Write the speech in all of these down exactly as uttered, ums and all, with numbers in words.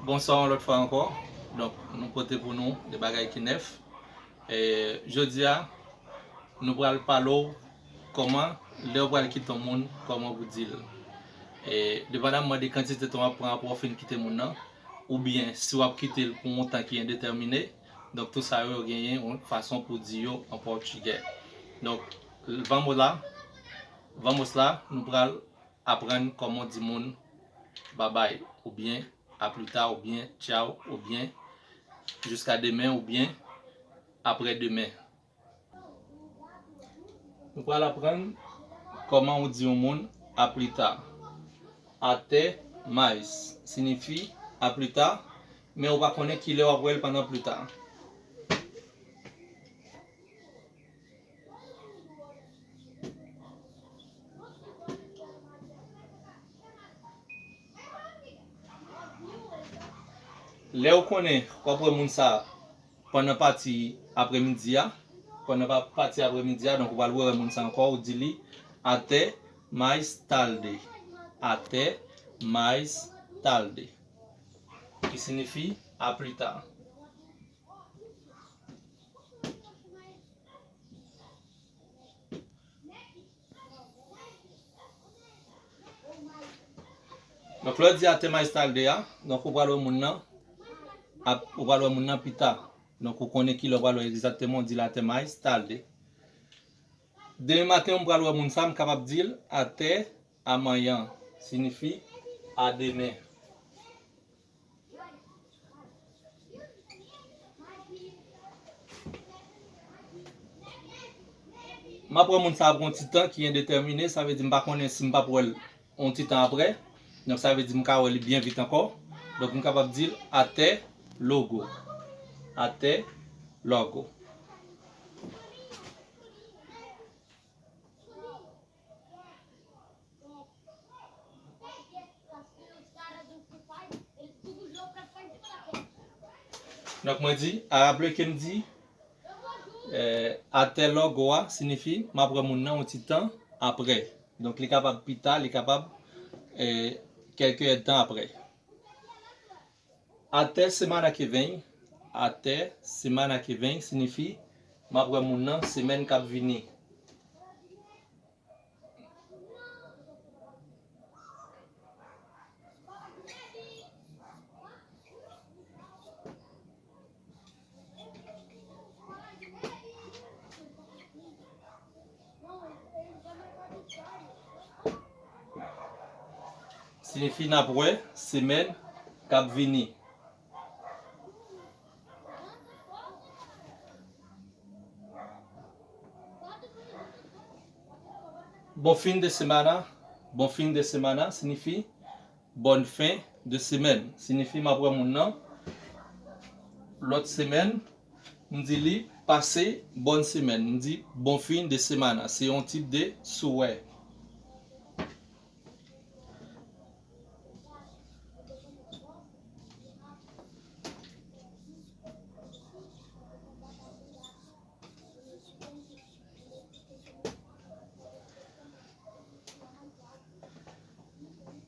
Bonswa yon lòt fwa ankò. Donk, nou pote pou nou de bagay ki nèf. E, jodi a, nou pral pale w kòman, lè w pral kite yon moun, kòman pou di l. E, depandamman de kantite tan w ap pran apre w fin kite moun nan, oubyen si w ap kite l pou yon tan ki endetèmine, donk tout sa yo genyen yon fason pou di yo an pòtigè. Donk, vamos lá, vamos lá, nou pral aprann kòman di moun babay, oubyen a pli ta, oubyen tchao, oubyen jiska demen, oubyen aprè demen. Nou pral aprann kòman ou di yon moun a pli ta. Até mais siyifi a pli ta, men ou pa konnen kilè w ap wè l pandan pli ta. Lè w konnen w ap wè moun sa pandan pati aprèmidi a, pandan pa- pati aprèmidi a, donk ou pral wè moun sa ankò, ou di li até mais tarde. Até mais tarde. Ki siyifi a pli ta. Donk, lè w di até mais tarde a, donk ou pral wè moun nan, ap- ou pral wè moun nan pita. Donk, ou konnen kilè w pral wè egzakteman, ou di l até mais tarde. Demen maten, m pral wè moun sa, m kapab di l até amanhã, siyifi a demen. M ap wè moun sa ap yon ti tan ki endetèmine, sa vle di m pa konnen si m p ap wè l yon ti tan aprè. Donk, sa vle di m ka wè li byen vit ankò. Donk, m kapab di l até logo. Até logo. Donk, mwen di, a raple ke m di, eh, até logo a siyifi m ap wè moun nan yon ti tan aprè. Donk, li kapab pita, li kapab, eh, kèlke èdtan aprè. Até semana que vem, até semana que vem siyifi m ap wè moun nan semèn k ap vini. Siyifi n ap wè semèn k ap vini. Bom fim de semana, bom fim de semana siyifi bonne fin de semaine. Siyifi m ap wè moun nan lòt semèn. M di li pase bòn semèn. M di bom fim de semana. Se yon tip de souwè.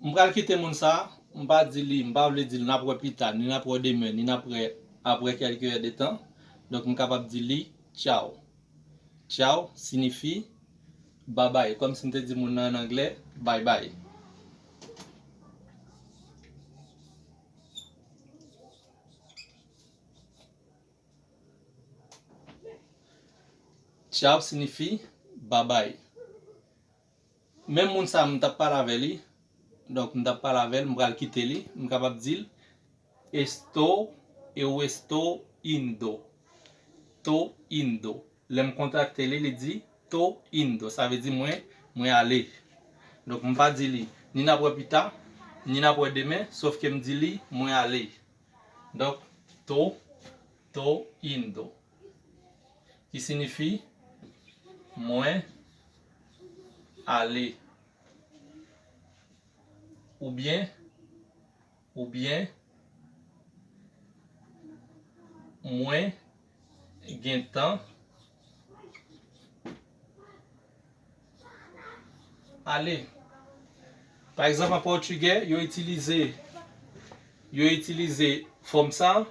M pral kite moun sa, m pa di li, m pa vle di l n ap wè pita, ni n ap wè demen, ni n ap wè aprè kèlke è de tan. Donk, m kapab di li tchao. Tchao siyifi babay, kòmsi m te di moun nan ann anglè, bye bye. Tchao siyifi babay. Menm moun sa a, m t ap pale avè li. Donk, m t ap pale avè l, m pral kite li. M kapab di l, estou, eu estou indo. Tô indo. Lè m kontrakte li, li di, tô indo. Sa vle di mwen, mwen ale. Donk, m pa di li, ni n ap wè pita, ni n ap wè demen, sòf ke m di li, mwen ale. Donk, tô, tô indo. Ki siyifi, mwen ale. Oubyen, oubyen, mwen gentan ale. Pa egzanp, an pòtigè, yo itilize Yo itilize fòm sa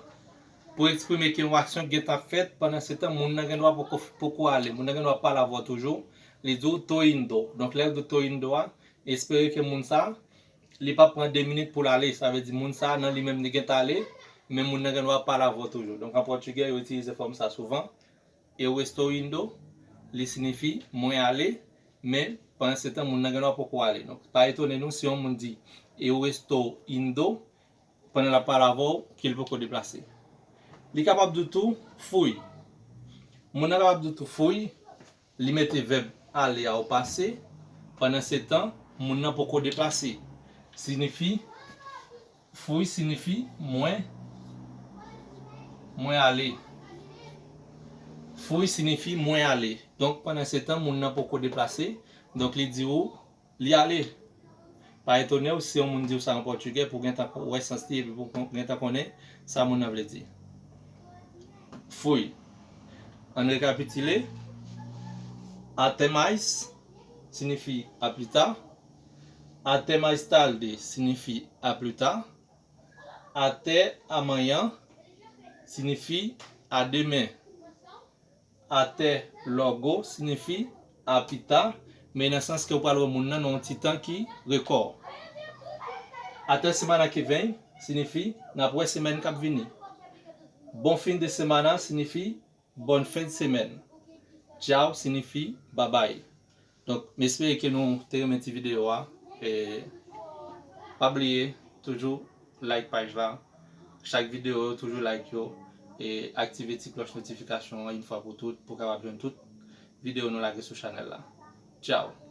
pou eksprime ke yon aksyon gentan ap fèt, pandan se tan moun nan gen dwa poko, poko ale, moun nan gen dwa pale avè w toujou. Li di w tô indo. Donk lè l di w tô indo a, espere ke moun sa, li p ap pran de minit pou l ale. Sa vle di moun sa nan li menm li gentan ale, men moun nan gen dwa pale avè w toujou. Donk an pòtigè yo itilize fòm sa souvan. Eu estou indo, li siyifi mwen ale, men pandan se tan moun nan gen dwa poko ale. Donk pa etone nou si yon moun di eu estou indo, pandan l ap pale avè w, ke l poko deplase. Li kapab di w tou fui. Moun nan kapab di w tou fui, li mete vèb ale a o pase, pandan se tan moun nan poko deplase. Siyifi, fui siyifi mwen, mwen ale. Fui siyifi mwen ale. Donk pandan se tan moun nan poko deplase, donk li di w li ale. Pa etone w si yon moun di w sa an pòtigè pou w gentan wè sans li epi pou w gentan konnen sa moun nan vle di. Fui. Ann rekapitile. Até mais siyifi a pli ta. Até mais tarde siyifi a pli ta. Até amanhã siyifi a demen. Até logo siyifi a pita, men nan sans ke ou pral wè moun nan nan yon ti tan ki rekò. Até semana que vem siyifi n ap wè semèn k ap vini. Bom fim de semana siyifi bòn fen de semèn. Tchao siyifi babay. Donk m espere ke nou te renmen ti videyo a. E pa bliye toujou like paj la. Chak videyo yo toujou like yo. E aktive ti klòch notifikasyon an yon fwa pou tout pou w kapab jwenn tout videyo nou lage sou chanèl la. Tchao.